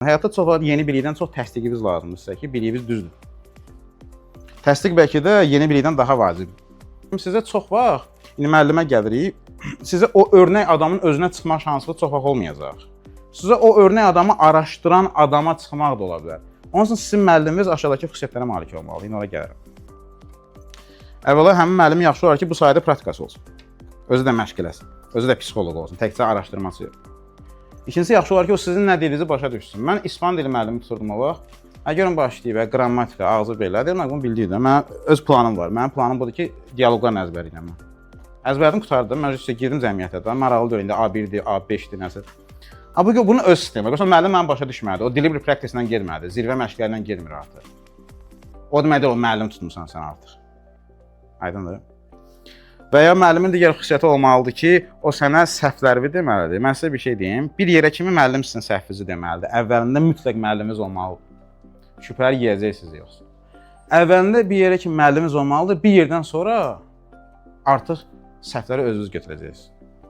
Həyatda çox vaxt yeni bilikdən çox təsdiqimiz lazımdır sizə ki, biliyiniz düzdür. Təsdiq bəlkə də yeni bilikdən daha vacibdir. Sizə çox vaxt indi müəllimə gəlirik, sizə o örnək adamın özünə çıxma şansı çox vaxt olmayacaq. Sizə o örnək adamı araşdıran adama çıxmaq da ola bilər. Onun üçün sizin müəlliminiz aşağıdakı xüsusiyyətlərə malik olmalıdır. İndi ora gəlirəm. Əvvəla həmin müəllim yaxşı olar ki, bu sahədə praktikası olsun. Özü də məşq eləsin. Özü də psixoloq olsun, təkcə araşdırmaçı yox. İkincisi yaxşı olar ki, o sizin nə dediyinizi başa düşsün. Mən ispan dili müəllimi tuturdum o vaxt. Hə görün başlayıb, hə, qrammatika, ağzı belədir. Mən bunu bildiydim. Mənim öz planım var. Mənim planım budur ki, dialoqlarla əzbərləyirəm mən. Əzbərlədim, qurtardım. Mən üstə girdim cəmiyyətə də. Maraqlı deyil indi A1-dir, A5-dir, nəsə. Ha bu bunun öz sistemi. Yoxsa müəllim məni başa düşmədi. O delivery practice-lə getmədi. Zirvə məşqləri ilə getmir artıq. O demək deyil, o müəllim tutmusan sən artıq. Aydındır? Və ya müəllimin digər xüsusiyyəti olmalıdır ki, o sənə səhvlərimi deməlidir. Mən sizə bir şey deyim. Bir yerə kimi müəllim sizin səhvinizi deməlidir. Əvvəlində mütləq müəlliminiz olmalıdır. Şübhələr yeyəcəksiniz yoxsa. Əvvəlində bir yerə kimi müəlliminiz olmalıdır. Bir yerdən sonra artıq səhvləri özünüz götürəcəksiniz.